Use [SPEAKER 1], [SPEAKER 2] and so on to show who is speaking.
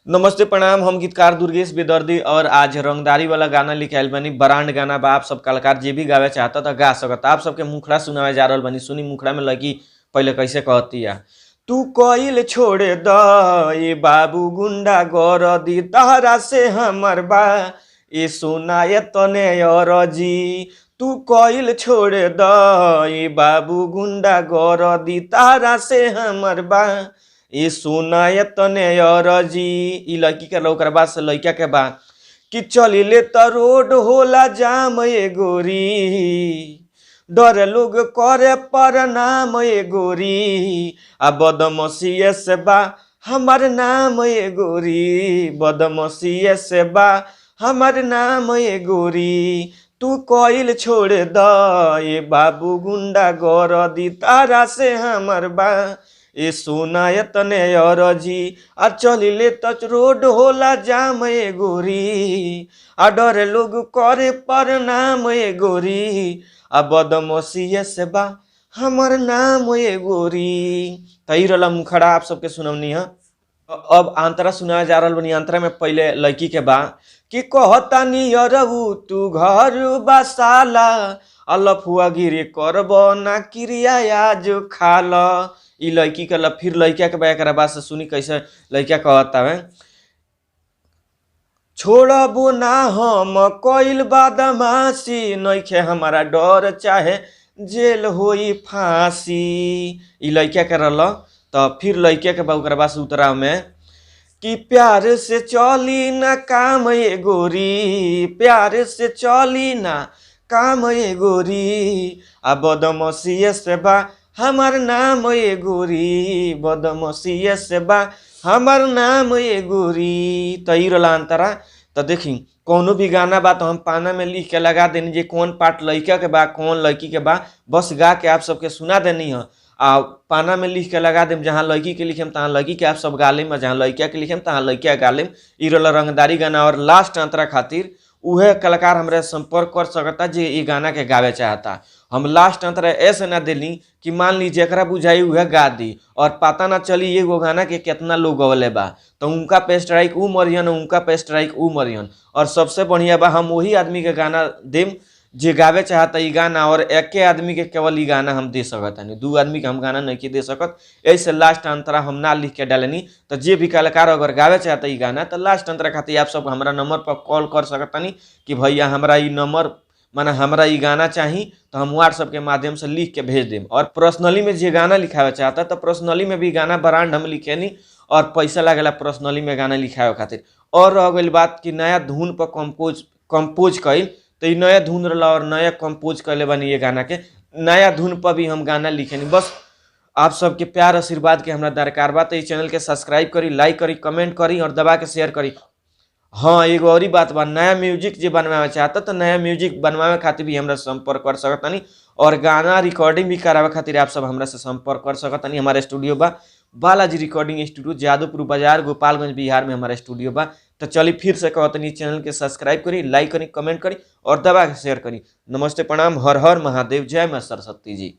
[SPEAKER 1] नमस्ते प्रणाम, हम गीतकार दुर्गेश बेदर्दी और आज रंगदारी वाला गाना लेके आइल बानी। ब्रांड गाना बा, आप सब कलाकार जे भी गावे चाहता त गा सकता। आप सबके मुखड़ा सुनावे जा रहल बानी। सुनी मुखड़ा में लगी पहले कैसे कहती है। तू कइल छोड़ द ए बाबू गुंडा गरदी, तहरा से हमर बा ए सोना ए तने अरजी। तू कइल छोड़ द ए बाबू गुंडा गरदी, तहरा से हमर बा ए सोना ए तने अरजी। ई लड़की के ओकरा बाद से लड़का के बा कि चलिले त रोड होला जाम ए गोरी, डर लोग करे पर नाम ए गोरी, आ बदमसिए से बा हमार नाम ए गोरी, बदमसिए से बा हमार नाम ए गोरी। तू कइल छोड़ द ए बाबू गुंडा गरदी, तारा से हमर बा ए सोना एतने अरजी, आ चलिले त रोड होला जाम ए गोरी, आ डर लोग करे पर नाम ए गोरी, आ बदमसिए से बा हमर नाम ए गोरी। त ई रहला मुखड़ा आप सबके सुनौनी है। अब आंतरा सुनावे जा रहल बानी। आंतरा में पहले लड़की के बा कि कहतानी अरऊ तू घर बसाला, अलफुआ गिरी करब ना क्रिया आज खाल। ई लड़की के फिर लड़का के बा, एकरा बाद से सुनी कैसे लड़का कहता है। छोड़बो ना हम कइल बदमाशी, नइखे हमारा डर चाहे जेल होई फांसी। ई लड़का के रहल। त फिर लड़का के बा ओकरा बाद से उतराव में कि प्यार से चली ना काम ए गोरी, प्यार से चली ना काम ए गोरी, आ बदमसिए से बा हमार नाम ए गोरी, बदमसिए से बा हमार नाम ए गोरी। त ई रहला अंतरा। त देखी कौनो भी गाना बा तो हम पाना में लिख के लगा देनी जे कौन पार्ट लड़का के बा कौन लड़की के बा, बस गा के आप सबके सुना देनी है। आ पाना में लिख के लगा देम, जहाँ लड़की के लिखेम तहाँ लड़की के आप सब गा लेम, जहाँ लड़का के लिखेम तहाँ लड़का गा लेम। ई रहला रंगदारी गाना। और लास्ट अंतरा खातिर उहे कलाकार हमरा संपर्क कर सकता जे ई गाना के गावे चाहता। हम लास्ट अंतरा ऐसे ना देली कि मान ली जेकरा बुझाई उहे गा दी और पता ना चली एगो गाना के कितना लोग गवले बा, तो उनका पे स्ट्राइक ऊ मरिहन, उनका पे स्ट्राइक ऊ मरिहन। और सबसे बढ़िया बा हम वही आदमी के गाना देम जे गावे चाहता ई गाना, और एके आदमी के केवल ई गाना हम दे सकतानी, दू आदमी के हम गाना नहीं दे सकत। ऐसे लास्ट अंतरा हम ना लिख के डालनी। तो जे भी कलाकार अगर गावे चाहता ई गाना तो लास्ट अंतरा खातिर आप सब हमारा नंबर पर कॉल कर सकतानी कि भैया हमरा ई नंबर माने हमरा ई गाना चाही, तो हम व्हाट्सएप के माध्यम से लिख के भेज देम। और पर्सनली में जे गाना लिखावे चाहता तो पर्सनली में भी गाना ब्रांड हम लिखेनी और पैसा लागेला पर्सनली में गाना लिखावे खातिर। और रह गई बात कि नया धुन पर कंपोज कइल, तो ई नया धुन रहला और नया कंपोज कैले बानी ये गाना के, नया धुन पर भी हम गाना लिखेनी। बस आप सबके प्यार आशीर्वाद के हमरा दरकार बा। तो ई चैनल के सब्सक्राइब करी, लाइक करी, कमेंट करी और दबा के शेयर करी। हाँ एगो और बात बा, नया म्यूजिक जे बनवावे चाहता तो नया म्यूजिक बनवावे खातिर भी हमरा संपर्क कर सकतानी और गाना रिकॉर्डिंग भी करावे खातिर आप सब हमरा से संपर्क कर सकतानी। हमारे स्टूडियो बा बालाजी रिकॉर्डिंग स्टूडियो, जादवपुर बाजार, गोपालगंज, बिहार में हमारा स्टूडियो बा। तो चलिए फिर से कहतनी चैनल के सब्सक्राइब करी, लाइक करी, कमेंट करी और दबा के शेयर करी। नमस्ते, प्रणाम, हर हर महादेव, जय माँ सरस्वती जी।